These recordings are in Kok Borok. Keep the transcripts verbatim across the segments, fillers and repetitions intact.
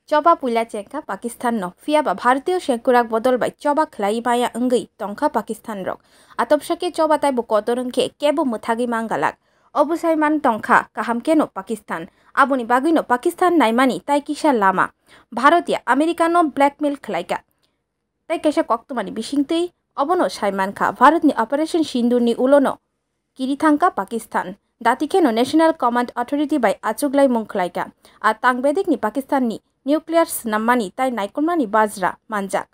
Choba puila chengkha Pakistan no, phiyaba Bharatiyo sengkwrak bodol bai choba khlai maya wngwi tongkha Pakistan rok. Atopsake choba taibo kotor wngkhe kebo mwthagwi manggalak. Obo saiman tongkha kaham keno Pakistan. Aboni bagwino Pakistan naimani tai kisa lama. Bharot ya America no blackmail khlaika. Tai kaisa koktwmani bisingtwi obono saimankha Bharatni Operation Sindurni ulono kiri thangkha Pakistan. Dati kheno National Command Authority bai achuklaimung khlaika. A tangbedekni Pakistanni nuclear swnammani tai naikolmani bajra manjak.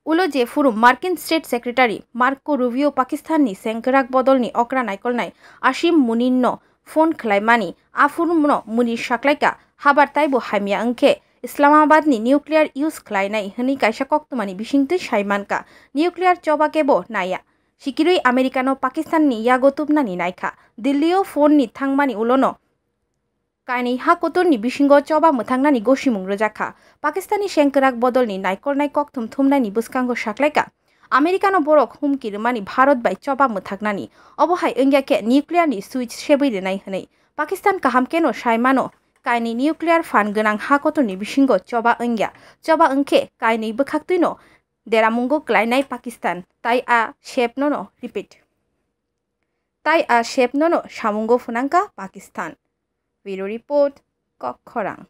Ulo jephuru Markin State Secretary Marco Rubio Pakistanni sengkwrak bodolni okra naikolnai Asim Munirno phone khlaimani, aphurno Munir saklaika, habar taibo hamya wngkhe Islamabadni nuclear use khlainai hwnwi kaisa koktwmani bisingtwi saimankha, nuclear choba kebo naiya. Sikirwi Americano Pakistanni yago tubnani naikha. Dillio phone ni thangmani ulono kainwi ha kotorni bisingo choba mwthangnani gosimung rwjakha. Pakistani sengkwrak bodolni naikolnai kokthum thumnaini bwskango saklaika, Americano borok humki rwmani Bharat bai choba mwthaknani. Obo hai wngya khe nuclear ni switch sebwi rwnai hwnwi. Pakistan kaham keno sai mano, kainwi nuclear phan gwnang ha kotorni bisingo choba wngya. Choba wngkhe kainwi bwkhaktwino deramungo klainai Pakistan, tai a sepnono repeat. Tai a sepnono samungo phwnangkha Pakistan. Bureau Report, Kokkhorang.